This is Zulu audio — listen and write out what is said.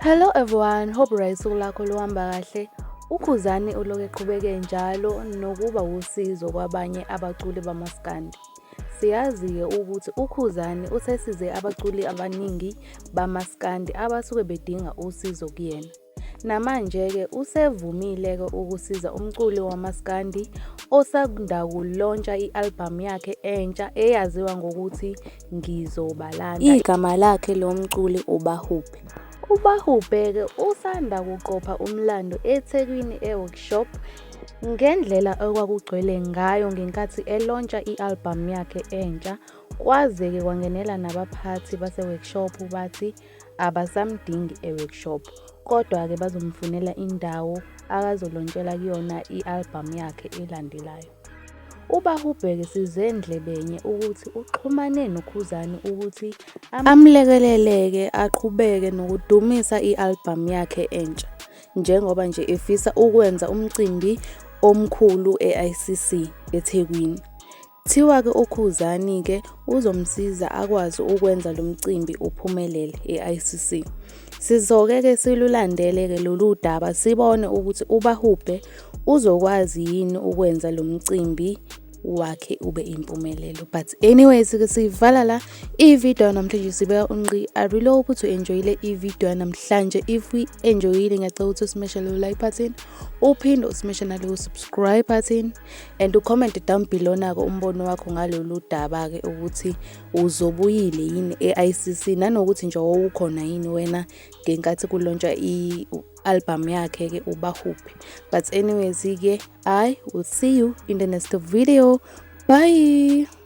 Hello everyone, hope right usuku lakho luhamba kahle. UKhuzani ulokhu eqhubeke njalo nokuba wusizo kwabanye abaculi bamaskandi. Siyazi-ke ukuthi uKhuzani usesize abaculi abaningi bamaskandi abasuke bedinga usizo kuyena. Namanje-ke usevumile-ke ukusiza umculi wamaskandi osanda kulontsha i-albhamu yakhe entsha eyaziwa ngokuthi Ngizobalanda. Igama lakhe lo mculi uBahubhe. UBahubhe-ke usanda kuqopha umlando eThekwini e-workshop ngendlela okwakugcwele ngayo ngenkathi elontsha i-albhamu yakhe entsha kwaze-ke kwangenela nabaphathi base-workshop bathi abasamdingi e-workshop kodwa-ke bazomfunela indawo akazolontshela kuyona i-albhamu yakhe elandelayo. UBahubheke size ndlebenye ukuthi uxhumane noKhuzani ukuthi amlekelele-ke aqhubeke nokudumisa i-albhamu yakhe entsha njengoba nje efisa ukwenza umcimbi omkhulu e-ICC eThekwini. Kuthiwa-ke uKhuzani-ke uzomsiza akwazi ukwenza lo mcimbi uphumelele e-ICC. Sizoke-ke silulandele-ke lolu daba sibone ukuthi uBahubhe uzokwazi yini ukwenza lo mcimbi wakhe ube impumelelo. But anyways-ke siyivala la i-video yanamhlanje sibeka unqi. I really hope ukuthi u-enjoyile i-video yanamhlanje. If uyi-enjoyile ngiyacela ukuthi u-smashe lo like button, uphinde u-smashe nalo subscribe button and u-comment down below nako umbono wakho ngalolu daba-ke ukuthi uzobuyile yini e-ICC nanokuthi nje wawukhona yini wena ngenkathi kulontshwa i-album yakhe-ke uBahubhe. But anyways-ke I will see you in the next video. Bye.